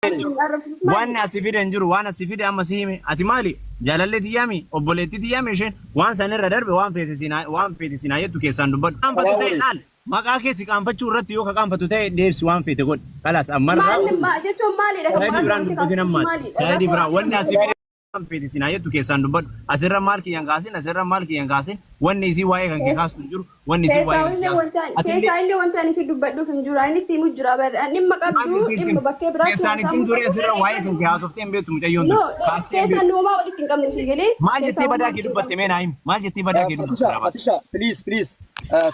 Wanni asi fide hin jiru. Waan asi fide amma si hime. Ati maali? Jaalallee tiyyaami? Obboleettii tiyyaami isheen? Waan san irra darbe waan feete siin haa- waan feete siin haa jettu keessaan dubbadhu. Qaanfattu ta'e laal. Maqaa kee si qaanfachuu irratti yoo ka qaanfattu ta'e deebsi waan feete godhi. Kalaas ammarraa Maal ma- jechuun maalidha kan saayidii maqaa biraan namatti dubbatin kaasuuf ammaati. maalidha? Saayidii Rakkoo biraa wanni achirra asi fide waan feete siin haa jettu keessaan dubbadhu. Asirra maal kiyyan kaasin asirra maal kiyyan kaasin wanni isii waa'ee kan kee kaastu hin jiru. Wanni isii Keessaa waa'ee kan kee illee kaastu. wanta Atillee keessaa illee wanta ani si dubbadhuuf hin jiru. Ani itti himu jira bara. Dhimma maal qabdu jettee itti dhimma himtu? bakkee biraatti Keessaan ittiin haasa'amuu ture qabu. asirra waa'ee kan kee haasoftee hin beektu mucayyoon No, tun. Kaastee hin keessaan beektu. nuumaa walitti hin qabnu si galee. Maal Keessaa jettee badaa uumaa kee walitti hin dubbatte qabnu. mee naa himi. Maal jettee badaa kee dubbatte Fatisha, irraa baate? Fatisha, please, please.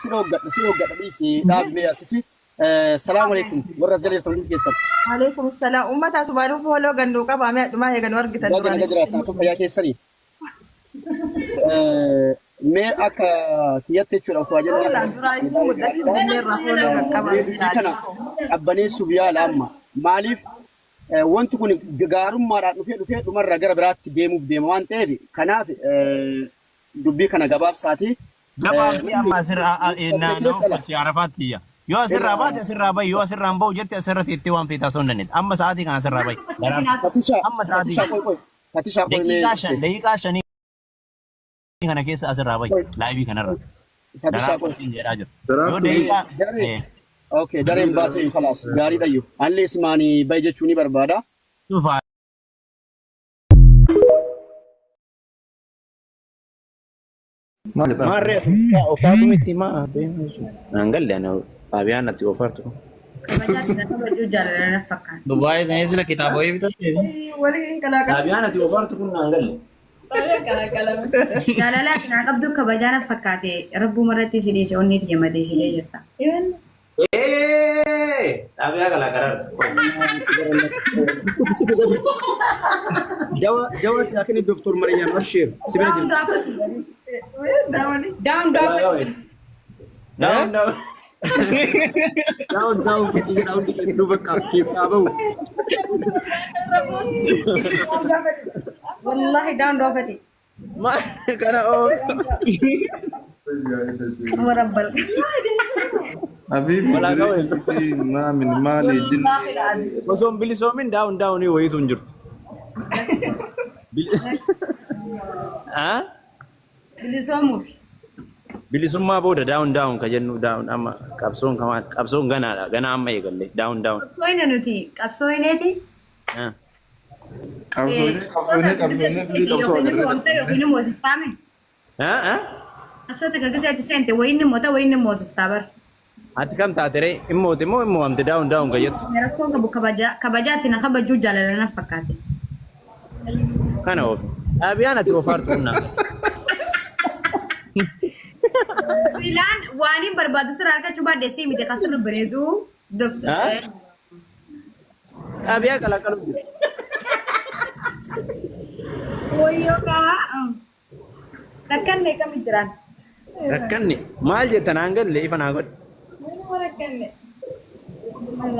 Si hooggadha, si hooggadha dhiisi dhaabnee atisi. Salaamu alaikum. Warra as jala jirtan hundi keessan. Waalaikum salaam. Uummata asumaanuu fooloo gannuu qabaa mee adhumaa eeganuu argitan Baga duraan. naga jiraattan akkam fayyaa keessanii. Mee akka kiyyatti jechuudha otoo ajandaa Hola, kana duraan itti mul'achuu jennee irraa fooloo qaqqabaa mee dubbii kana qabbaneessuuf yaala amma. Maaliif wanti kun gaarummaadhaan dhufee dhufee dhumarraa gara biraatti deemuuf deema waan ta'eef kanaaf dubbii kana gabaabsaati. Gabaabsii amma asirraa Sabni naannoo keessa uffatti Arafaatti iyya. Yoo asirraa baate asirraa bahi yoo asirraa hin bahu jette asirra teettee waan feetaa osoo hin dandeette. Amma sa'aatii kana asirraa bahi. Daraartu. Fatisha, Amma sa'aatii Fatisha kana. qoy qoy. Fatisha qoy mee Daqiiqaa dursee. 5 daqiiqaa shanii kana keessa asirraa bahi. Qoy. Laayivii kanarra. Fatisha Daraartu qoy. siin jedhaa jira. Yoo Daraartu daqiiqaa Daree. eh, Okay, dareen baatee kalaas gaariidha iyyuu. Anillee simaanii bahi jechuu ni barbaada. dhufaa. Maali dha? Maarree ati ofaatu miti maa naan galle ani xaabiyaan ati ofaartu kun. Kabajaa jira kabajuu jaalala na fakkaata. Dubaay sanii sila kitaaba wayii bitatte. Waliin qalaaqala. Xaabiyaan ati ofaartu kun naan galle. Jaalala ati naa qabdu kabajaa na fakkaate rabbuma irratti si dhiise onnee tiyya madeessitee jirta. Ee xaabiyaa qalaqarartu. Dawa dawa si akini Dr. Maryam Abshir si bira Down jirti. down down down. Down down. Down down jedha hundi keessanuu bakka keessaa bahu. Wallahi down doofati. Ma kana ooftu. Warabbal. Habibi Walaa qaba jireenya isii maamin maali jinni Wallahi alazim. Osoo hin bilisoomin daawun daawunii wayiitu hin jirtu. Ah? Bilisoomuuf. Bilisummaa booda daawun daawun ka jennu daawun amma qabsoon kamaa qabsoon ganaadha ganaa amma eegalle daawun daawun. Qabsooyne nuti qabsooyneeti. Ah. Qabsoonee qabsoonee qabsoonee firii qabsoo agarree Yookiin dadhabne. moosistaame. Ah ah. Qabsoota gaggeessatti seente wayinni moota wayinni moosistaa bar. Ati kam taate ree? Hin moote moo hin mo'amte daawun daawun ka jettu? Rakkoon qabu kabajaa kabajaatti na kabajuu jaalala na fakkaate. Kana oofti. Xaabiyaan ati ofaartu kun naan galle. Filaan waan hin barbaadu sirraa argachuu baadhee sii miti kan sirri bareedu dofta. Ah? Xaabiyaa qalaqalu jira. Wayyoo kaa. Rakkanne kami jiraan. Rakkanne maal jetta naan galle ifa naa godhe. Rakkanne.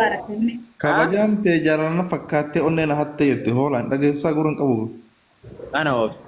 Rakkanne. Kabajaan tee jaalala fakkaattee onnee na hatte jette hoolaan dhageessaa gurra hin qabu. Ana oofti.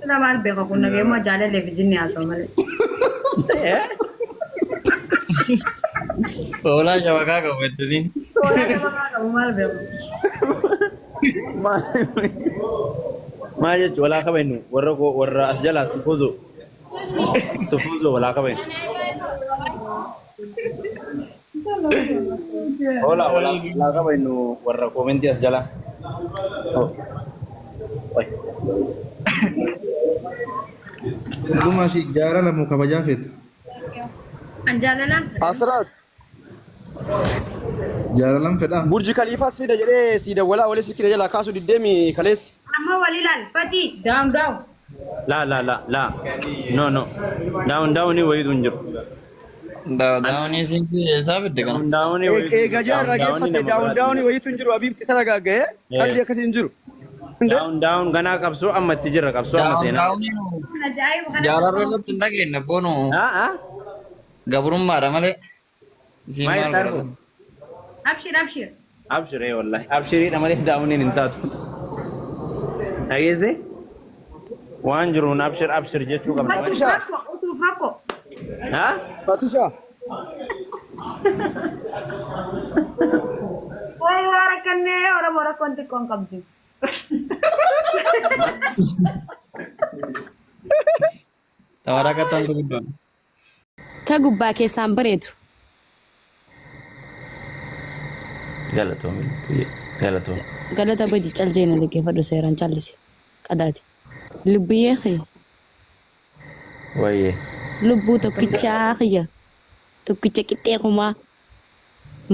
Sila maal beeka kun nageemmoo jaalallee fi jinni haasa'u malee. Hoolaa shabakaa qabu ettisiin. Hoolaa shabakaa qabu maal beeku. Maal jechuun walaa kabajnu warra koo warra as jalaa tufuuzu tufuuzu walaa kabajnu. Hola walaa walaa kabajnu warra koomentii as jalaa. Oh. Oi. Dhugumaa ishii jaalala moo kabajaa feeta? An jaalalaan fedha. Asiraat Jaalalan fedhaa? Burji Khaliifaa siida jedhee sii dawwalaa olee silkii na jalaa kaasuu diddeemi kaleessa. Amma wal ilaal. Fatii down down. La la la la. No no. Down down wayitu hin jiru. Daawunii siinsi eessaa fidde kana? Down down wayitu hin jiru. Eega jaa Down irraa down geeffatte nama daawun biraati daawunii jira. wayiitu hin jiru abiibti taragaaga'ee qalli akkasii hin jiru. Inde Down down ganaa qabsoo amma itti jirra qabsoo amma Daawun seenaa. daawunii nu Kun ajaa'iba kana. jaalarra irratti hin dhageenye boonu Ah ah. gabrummaadha malee isiin Maal maal jettaa godhatan? Abshir abshir. Abshiree wallahi. Abshiriidha malee daawuniin hin taatu. Dhageesse? Waan jiruun abshir abshir jechuu qabna malee. Fatisha Rakkoo utuuf rakkoo. Ha? Fatisha Wayi waa rakkannee Oromoo Rakkoon xiqqoon qabdi. Tawaraa kattantu guddoon. Ka gubbaa keessaan bareedu. Galatoomi lubbuyyee. Galatoomi. Galata badi caljeena dhaggeeffadhu seeraan callisi. Qadaati. Lubbiyyee kiyya. Wayyee. Lubbuu tokkichaa kiyya. Tokkicha qixxee kumaa.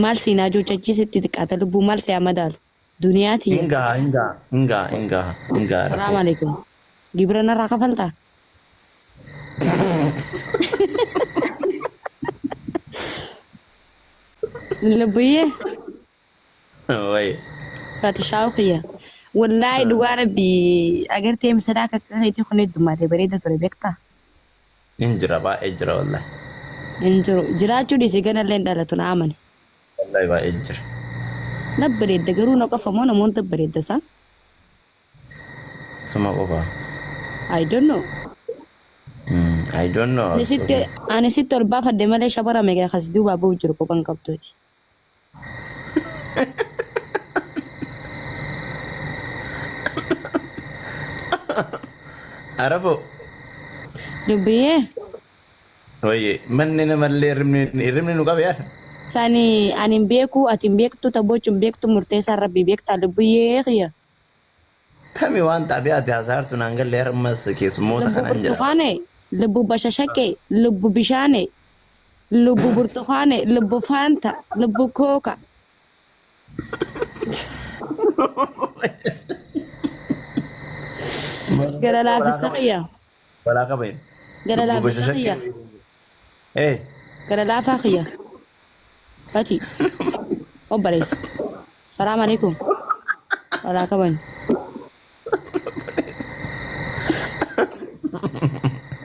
Maal siinaa jochachiisitti xiqqaata lubbuu maal siyaa madaalu. Duniyaa tiyya. Hingaa hingaa hingaa hingaa hingaa. Salaam alaikum. Gibira narraa kafaltaa? Lubbiyyee. Wayyee. Fatishaa kiyya. Wallaahi dhugaa rabbii agartee misilaa akka keetii kun heddummaate bareeda ture beektaa? Hin jira baay'ee jira wallahi. Hin jiru. Jiraachuu dhiisi ganallee hin dhalatu na amani. Wallahi baay'ee jira. Na bareedda garuu na qofa moo namoota bareedda isaa? Suma qofa. I don't know. I don't know. Ani sitti ol baafadhe malee shabara meeqa kas duubaa bahu jiru qofan qabduuti. Arafo. Dubbiyyee. Wayyee manni namallee hirribni nu qabe yaada. Sani ani hin beeku ati hin beektu taphochuun beektu murteessaan rabbii beektaa lubbiyyee kiyya. Kami waan xaabiyaati hasaartu naan galle ammas keessummoota Lubbu kanaan jedha. burtukaane, lubbu bashashaqe, lubbu bishaane, lubbu burtukaane, lubbu faanta, lubbu kooka. Gara laafissa kiyya. Balaa qabayin. Gara laafissa kiyya. Eh, Gara laafaa kiyya. Fati. Obboleessa. Salaam alaikum. Walaa kabajnu.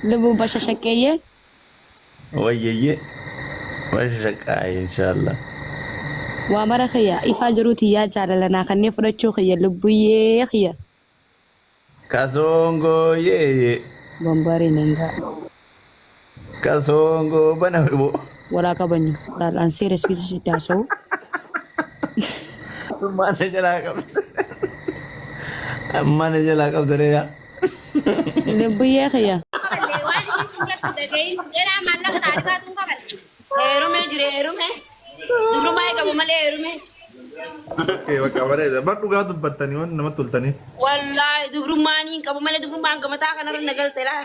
Lubbu bashashaqeeyyee. Wayyeyyee. Bashashaqaa inshallah. Waa mara kiyya ifaa jiruuti yaa jaalalanaa kanneen fudhachuu kiyya lubbuyyee kiyya. Kasongo yee. Bombarii nengaa. Kasongo bana bo. Walaa kabajnu. Laalaan seera sitti haasa'u. Mana jalaa qabda. Mana jalaa qabda reeyaa. Lubbuyyee kiyya. Waan isin jettu dhagahin jedhaa maallaqa taarifaatu hin kafalle. Heerume jire heerume. Dubrummaa qabu malee heerume. Okay, bakka bareeda. Bar dhugaa dubbattanii waan namatti toltaniif. Wallaahi dubrummaan hin qabu malee dubrummaan gamataa kanarra na galte laa.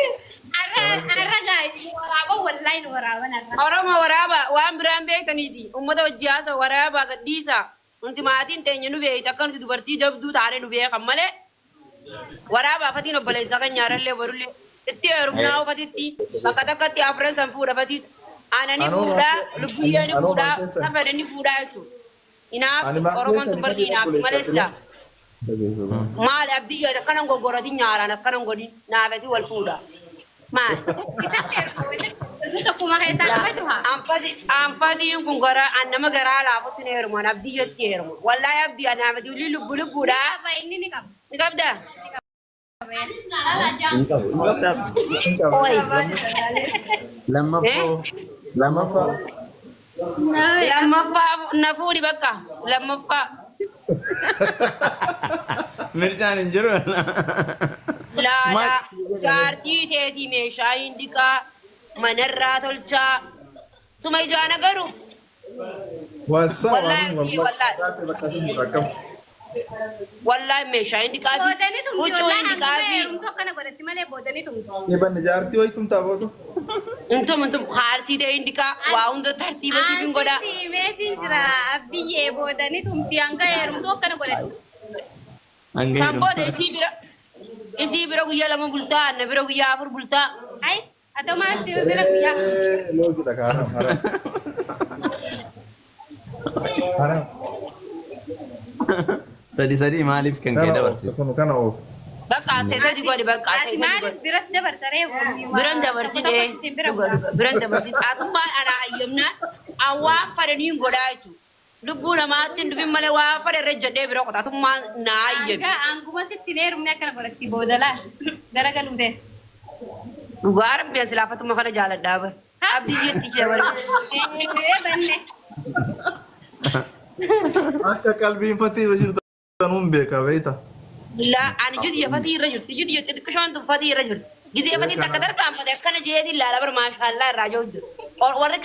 Arra gaa waraaba wallaahi nu waraaban arra. Oromoo waraaba waan biraan beektaniiti. Uummata wajji haasa waraaba gadhiisa. Nuti maatiin teenya nu beekti akka nuti dubartii jabduu taane nu beekan malee. Waraaba afatiin obboleessa kan nyaarallee borullee itti heerumnaa ufatitti bakka takkatti afran san fuudha fatit. Aanani Anoo fuudhaa maal- lubbuyyee ni anoo maal fuudhaa keessa- safadhe ni fuudhaa jechuudha. Inaaf Ani maal Oromoon keessa ni dubartii kadhii inaaf malee obboleessa sila. Maali abdiyyaa akkanan goggoratin nyaaraan akkanan godhin naafeti wal fuudha. Maali? Isatti ergu isatti tokkuma keessaa qabatu haa. Anfatiin kun garaa an nama garaa laafutti ni heeruman abdiyyatti heeruma. Wallaahi abdii anaafeti ulii lubbu lubbuudha. Qaba inni ni qaba. Ni qabdaa? Anis na laala jaan. Hin qabu. Hin qabda. Oi. Lammaffoo. Lammaffaa. Lammaffaa na fuudhi bakka. Lammaffaa. Mircaan hin jiru. Laala jaartii teetii meeshaa hin dhiqaa manarraa tolchaa. Suma ijaan agaru. Wasaa Wallaahi waan wallaahi. wallahi bakka isin jiru akkam. Wallaahi meeshaa hin dhiqaa fi Boodanii tumti huccuu hin wallaahi dhiqaa hanguma fi heerumtu akkana godhatti malee boodanii tumti. Eebanne jaartii wayitum taphatu. Intum intum haarsii ta'e hin dhiqaa waa hunda tartiiba siif hin godhaa. Ansitti himeetiin jira abdiyyee boodanii tumti hanga heerumtu akkana godhatti. Hanga San booda isii bira guyyaa 2 bultaa na bira guyyaa 4 bultaa. Ay atoo maal si bira guyyaa. Loogidha kaa haram haram. Haram. Sadi sadi maaliif kan kee Kana dabarsite? oofte kun kana oofte. Bakka asee sadi godhi bakka asee Ati sadi maaliif godhi. biras dabarsaree Biran dabarsite dhuga dhuga biran dabarsite. Atummaan ana hayyamnaan awwaan fadhanii hin godhaa jechuudha. Lubbuu namaatti hin dhufin malee waa fadhe irra jedhee bira qota. Atummaan naa hayyame. Hanga hanguma sitti hin heerumne akkana godhatti booda laa garagaluu teessa. Dhugaa rabbi ani silaafatuma kana jaaladhaa bara. Abdii jetti jira bara. Ee banne. Akka qalbiin fatii irra jirtu tanuun beeka beekta. Laa ani jidiyya fatii irra jirti. Jidiyya xixiqqishoon tun fatii irra jirti. Gizee fatiin takka tarkaanfate akkana jeetiin laala bar maashaallaa irraa jiru jira. Warri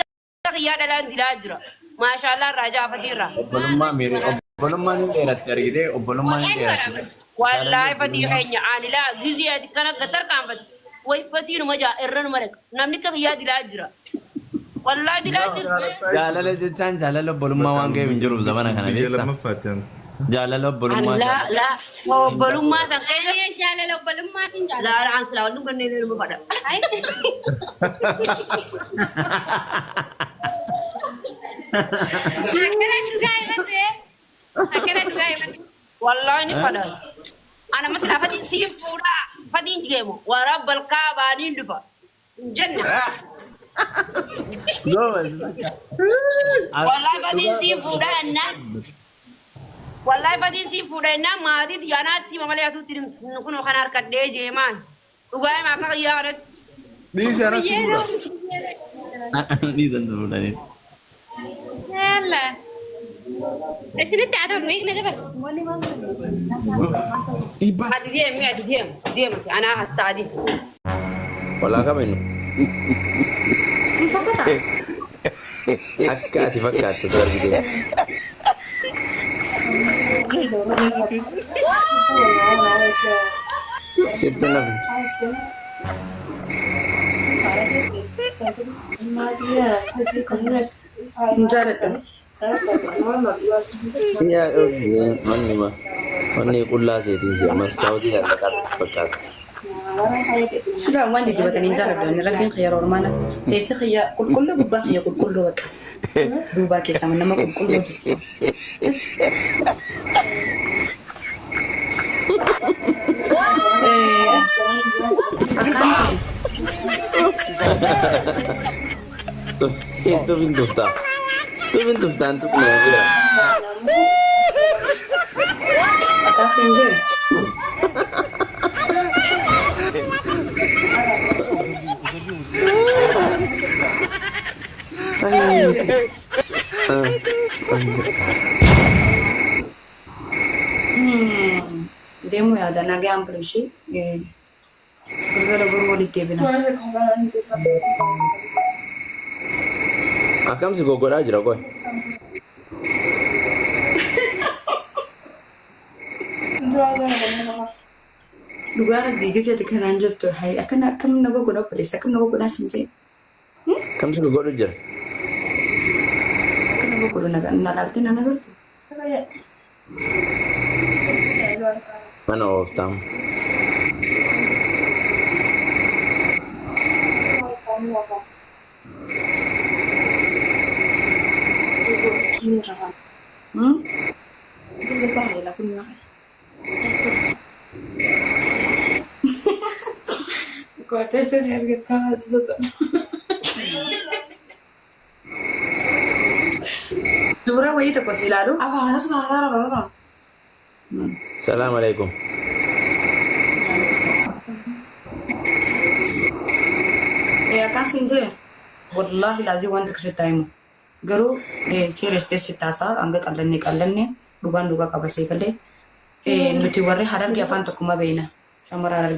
kiyyaa dhalaan dilaa jira. Maashaallaa irraa jaa fatii irraa. Obbolummaa miiri obbolummaan hin dheeratti argitee obbolummaan hin dheeratti. Wallaahi fatii keenya ani laa gizee ati kana tarkaanfate. Way fatii numa jaa irra numa dhaqa. Namni akka kiyyaa dilaa jira. Wallaahi dilaa jira. Jaalala jechaan jaalala obbolummaa waan ga'eef hin jiruuf zamana kana Biyya beektaa. lammaffaatti ani. Jaalala obbolummaa. Laa laa obbolummaa san keessa. Jaalala obbolummaatiin jaalala. Laa an silaa wallum kanneen ilma fadha. Akkana dhugaa irratti. Akkana dhugaa irratti. Wallaahi ni fadha. Ana masila fatiin siin fuudhaa fatiin jeemu waraabba alkaabaa niin dhufa. Hin jenna. Wallaahi fatiin siin fuudhaa jennaan. Wallaahi fatiin siin fuudha jennaan maatii xiyyaanaatti hima malee atuutti himtu kun kan harkadhee jeemaan. Dhugaa hima akka qiyyaa kanatti. Dhiisi anas si fuudha. Dhiisan fuudhanii. Yalla. Isinitti haa ta'u eegna dabarsi. Ati deemi ati deemu deemu anaa as ta'a Walaa kaminu. Akka ati fakkaattu tu argite. Sittu nafi. Yaa manni ma manni qullaa seetiin si mastaawwatii jaallataa fakkaata. Suuraan waan diddibatanii hin jaalladhu. Inni rabbiin xiyya ormaana. Keessi xiyya qulqulluu gubbaa xiyya qulqulluu baqa. Duubaa keessa nama qulqulluu jechuudha. Tufin tuftaa. Tufin tuftaan tufni hafeera. Akaaf hin jiru. Deemuu yaada nagaan bulu ishee galgala boruu walitti deebina. Akkam si goggodhaa jira qoy. Dhugaa rabbii gazeeti kanaan jettu hayi akkana akkam na goggodha obboleessa akkam na goggodhaa sin jee. Akkam si goggodhu jira. Akka na goggodhu na laaltee na nagartu. Mana ooftaam. Dubara wayii tokko si ilaalu. Salaam alaikum. Akkaan siin jee wallaahi laazii waan tokko sitti himu. Garuu seera istee sitti haasaa hanga qallanne qallanne dhugaan dhugaa qaba see galee. Nuti warri Hararge afaan tokkuma beekna. Shamara Hararge.